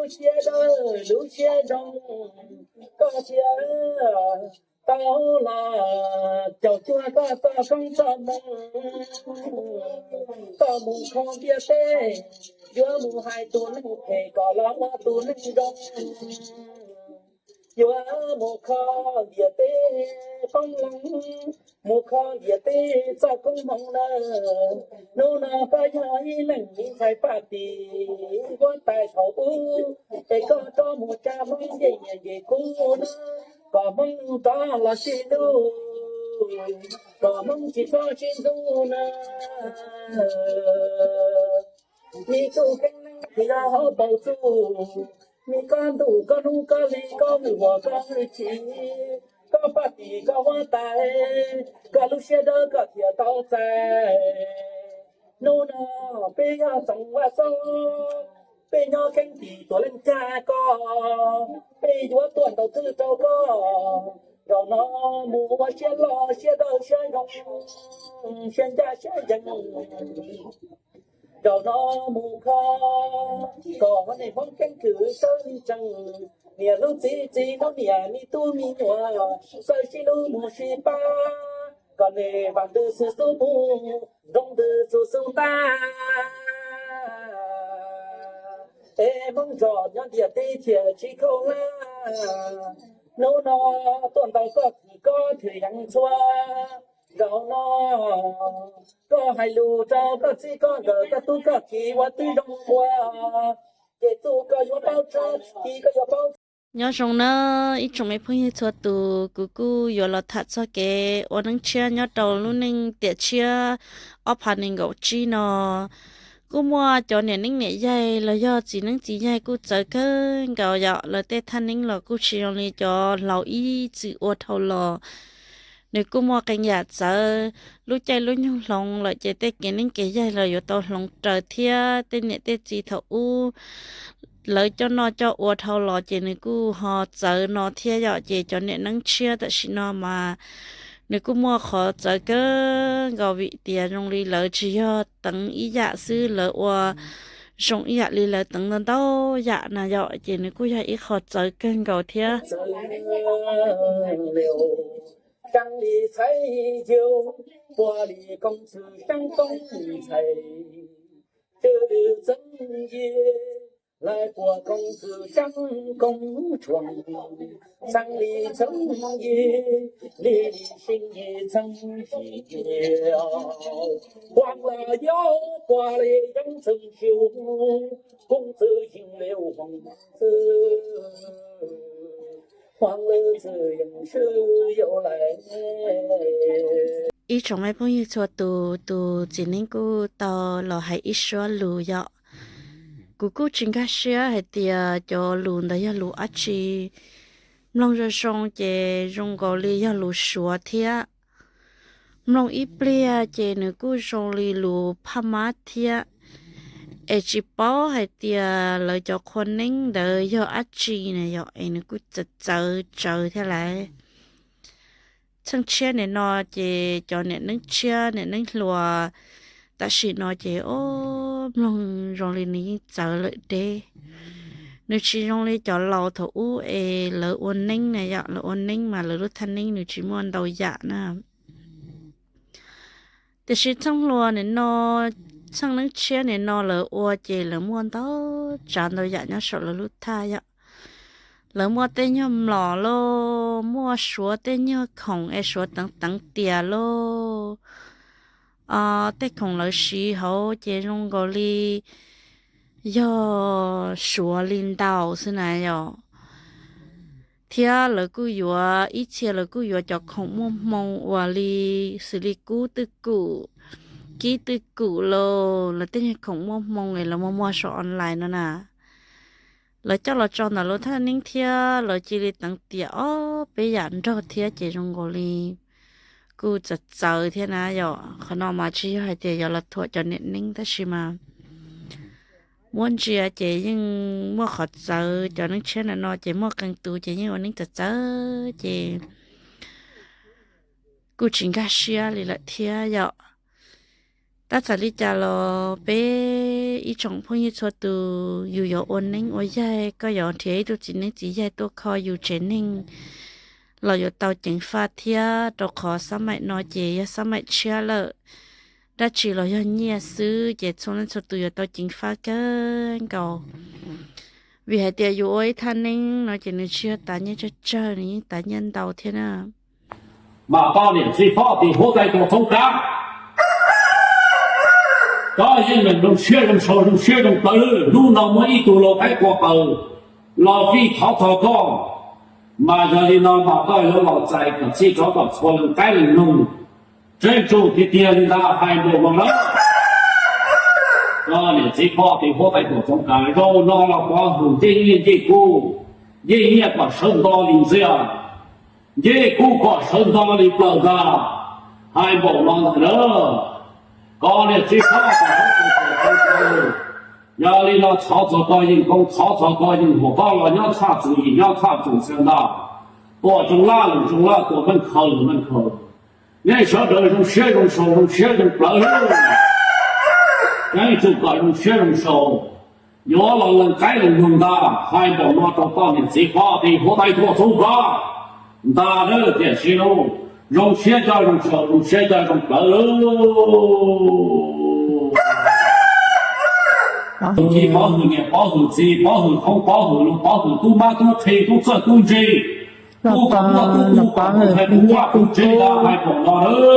Lub siab dawb lub siab zoo, koj thiaj tau los caum cuag koj txoj koob txoj hmoov. Koj mus kho ntiaj teb, yuav mus hais tus neeg phem kom los ua tus neeg zoo. Yuav mus kho ntiaj teb qoob loo, mus kho ntiaj teb txoj koob hmoov na. Hnub no koj yog ib leeg me ntxhais paj tim huab tais thaum ub, es koj rov mus tsa Hmoob ncej nyias ncej kub na, kom Hmoob rov los sib hlub, kom Hmoob tsis txhob sib ntxub na. Me txuj keeb neeb ces yog hauv paus txuj, me koj ntuj koj hnub koj hli koj hwj huam koj hwj chim, koj paj tim koj huab tais, koj lub siab dawb koj thiaj tau txais. Hnub no peb yog Txoov Vaj Xab, peb nyob keeb tim tuam leej cag koj, peb yuav tuaj ntaus thwj rau koj. Zaum no mus ua siab loj siab dawb siab zoo, siab ncaj siab ncees. Zaum no mus kho kom nej Hmoob keeb kwm sawv tsees, niam lub txiv txiv lub niam me tub me nyuam sawv sib hlub mus sib pab, kom nej vam ntws xwm xub mus, nroo ntws xwm xub ntaj. Es Hmoob zos nyob ntiaj teb thiaj tsis khaub hlab. Hnub no tuaj ntaus koj kis koj thwm yees txhua. Zaum no koj hais lus rau koj txij koj nkawm koj tub koj kiv ua tib zoo ua, ces txuj koj yuav paub txhawb, txuj ci koj yuav paub. Nyob zoo na ib tsoom me phooj ywg txhua tus, kuv kuj yuav los tham txog kev ua neeb tshiab nyob rau lub neej tiam tshiab ob phav nees nkaum tsib no. Kuj muaj cov niam neeb niam yaig los yog txiv neeb txiv yaig kuj txawv kawg nkaus yom, lawv tej thaj neeb los kuj tsis zoo li cov laus ib txwm ua dhau los. Nws kuj muaj qee yam txawv, lub caij lub nyoog hloov lawm ces tej kev neeb kev yaig los yuav tau hloov raws thiab tej niam tej txiv thaum ub lawv coj noj coj ua dhau los ces nws kuj ho txawv no thiab yom. Ces cov niam neeb tshiab tam sim no mas nws kuj muaj qhov txawv kawg nkaus vim tias zoo li lawv tsis yog teev ib yam xwb, lawv ua zoo ib yam li lawv teev ntau ntau yam na yom, ces nws kuj yog ib qho txawv kawg nkaus thiab. Txawv li txhais yug, puag li koob txwm xeeb koob ntxhais, txwm li txheeb yig, lais puag koob txwm xeeb koob tshuam, txheeb li txheeb yig, li li xeeb yig txheeb yig, huam lawm yog puag li yeeb txheeb xyuv, koob txwm yeeb li huam txwm, huam lawm txwm yeeb swb yau lais. Ib tsoom me phooj ywg txhua tus, tus txiv neeb kuj tau los hais ib suab lus yom. Kuv kuj tsis nkag siab hais tias cov lus ntawd yog lus dab tsi. Mloog zoo zoo ces zoo nkaus li yog lus Suav thiab. Mloog ib pliag ces nws kuj zoo li lus Phaj Mab thiab. Es tsis paub hais tias lawv cov qhua neeb ntawd yog dab tsi na yom, es nws kuj txawv txawv tsawv thiab lawm. Txheej tshiab nim no ces cov niam neeb tshiab niam neeb hluas tam sim no ces o, mloog zoo li nws yeej txawv lawm deb. Nws tsis zoo li cov laus thaum ub es lawv ua neeb na yom, lawv ua neeb mas lawv lub thaj neeb nws tsis muaj ntau yam na. Tiam sis txheej hluas nim no, txheej neeb tshiab nim no lawv ua ces lawv muaj ntau tsav ntau yam nyob saum lawv lub thaj yom. Lawv muaj tej nyuag mlom lauj, muaj Suav tej nyuag khoom es Suav teev teev tias lauj. Tej khoom lawv siv hauv ces zoo nkaus li yog Suav li ntau xwb na yom. Thiab lawv kuj yuav, ib txhia lawv kuj yuav cov khoom muaj hmoo uas li xws li kub twj kum, kib twj kum lauj, lawv tej nyuag khoom muaj hmoo es lawv muag muag saum online no na. Lawv coj los tso ntawm lub thaj neeb thiab lawv cia li teev tiam ob peb yam nrog thiab ces zoo nkaus li kuj txawv txawv thiab na yom. Qhov no mas tsis yog hais tias yuav los thuam cov niam neeb tab sis mas muab ntsia ces yeej muaj qhov txawv. Cov neeb tshiab ntawm no ces muaj qee tus ces yeej ua neeb txawv txawv ces kuj tsis nkag siab li lawm thiab yom. Tab txawm li cas los peb ib tsoom phooj ywg txhua tus, yus yuav ua neeb ua yaig, koj yuav nrhiav ib tug txiv neeb txiv yaig tuaj kho yus tsev neeg los yuav tau ceev faj thiab, rau qhov xab maim no ces yog xab maim tshiab lawm, dab tsi los yog nyiaj xwb ces txhua leej txhua tus yuav tau ceev faj kawg nkaus. Vim hais tias yus ua ib thaj neeb no ces nws tsis yog tas nyiaj tsawg tsawg, nws yeej tas nyiaj ntau thiab na. Mas koj niam txiv Fob Tis Huab Tais Tuam Txoov Kav, koj yeej meem zoo siab zoo sau zoo siab zoo plawv, hnub no muaj ib tug lau qaib qua paws los fij thov txog koj. Mas yog li no mas koj yuav los txais kom txhij rov kom txhua leej qaib leej nug, tseeb tsuj tiag tiag li ntag hais npaum no lawm. Koj niam txiv Fob Tis Huab Tais Tuam Txoov Kav, zaum no los pov hwm ncej nyiaj ncej kub, ncej nyiaj kom sawv nto li ntxiag, ncej kub kom sawv nto li plaws ntag, hais npaum no ntag na. Koj niam txiv Fob Tis Huab Tais Tuam Txoov Kav, yog li no thov txog koj yeej koob, thov txog koj yeej huam, koj los nyob thaj txus yim nyob thaj txus ntxhiab ntag, tuam tsoom laj lwm tsoom laj, tuam meej khaws lwm meej khaws, nej sawv daws zoo siab zoo sau zoo siab zoo plawv, tseeb tsuj kom zoo siab zoo sau, yuav los lees qaib lees nug ntag, hais npaum no rau koj niam txiv Fob Tis Huab Tais Tuam Txoov Kav ntag na. Tiam sis no zoo siab coj zoo sau zoo siab coj zoo plawv. Tus txiv pov hwm niam pov hwm txiv pov hwm qoob pov hwm loo pov hwm tub mab tub qhe tub txawj tub ntse, tub kom muaj tub ub kom muaj ntxhais tub vaj tub tsev ntag, hais npaum no na.